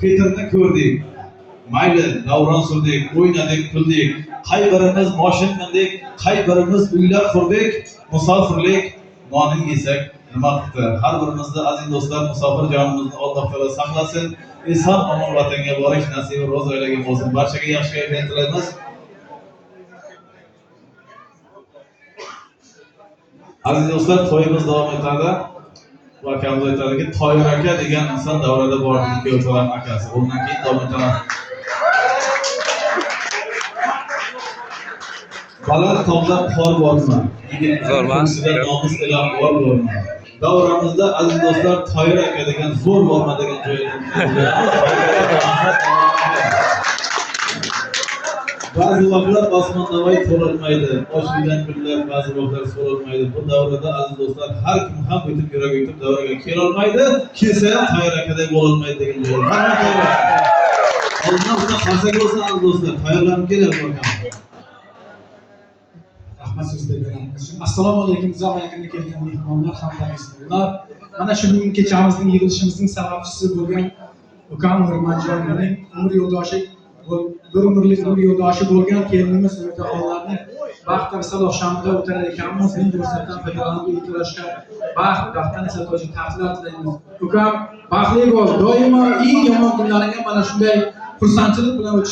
Petrni ko'rdik. Mayli, davron surdik, o'ynadik, kuldik. Qay birimiz moshin mindik, qay birimiz uylar qurdik, musofirlik nonin yesak nima qildi? Har birimizni aziz do'stlar, musofir jonimizni Alloh taolo saqlasin. Eson omon vatanga borish nasibi ro'z aylagan bo'lsin. Barchaga yaxshi kayfiyat tilaymiz. Aziz do'stlar, to'yimiz davom etadi. Bu akamiz aytadiki, Toyir aka degan inson davrada bor edi, kuyovcholarning akasi. Undan keyin davom etamiz. Baland tog'lar qor borma, yigitlar Zo'rman. ko'ksida nomus ila or borma. Davramizda aziz do'stlar Toyir aka degan zo'r borma degan joyda. Ba'zi vaqtlar osmonda voy to'lolmaydi, ochilgan gullar ba'zi vaqtlar so'lolmaydi. Bu davrada aziz do'stlar har kim ham butun yuragi yutib davraga kelolmaydi, kelsa ham Toyir akaday bo'lolmaydi degan joy. Rahmat Toyir aka. Oldindan bundan qarsak bo'lsin aziz do'stlar, tayyorlanib kelyapti akam. Rahmat so'z berganingiz uchun. Assalomu alaykum uzoq va yaqinda kelgan mehmonlar hamda mezbonlar. Mana shu bugungi kechamizning yig'ilishimizning sababchisi bo'lgan ukam Nurmanjonning umr yo'ldoshi bir umrlik umr yo'ldoshi bo'lgan kelinimiz Umidxonlarning baxt va visol oqshomida o'tirar ekanmiz. Men fursatdan foydalanib ikkalashga baxt, baxtdan esa toji taxtlar tilaymiz. Ukam, baxtli bo'l. Doimo eng yomon kunlaring ham mana shunday xursandchilik bilan o'tish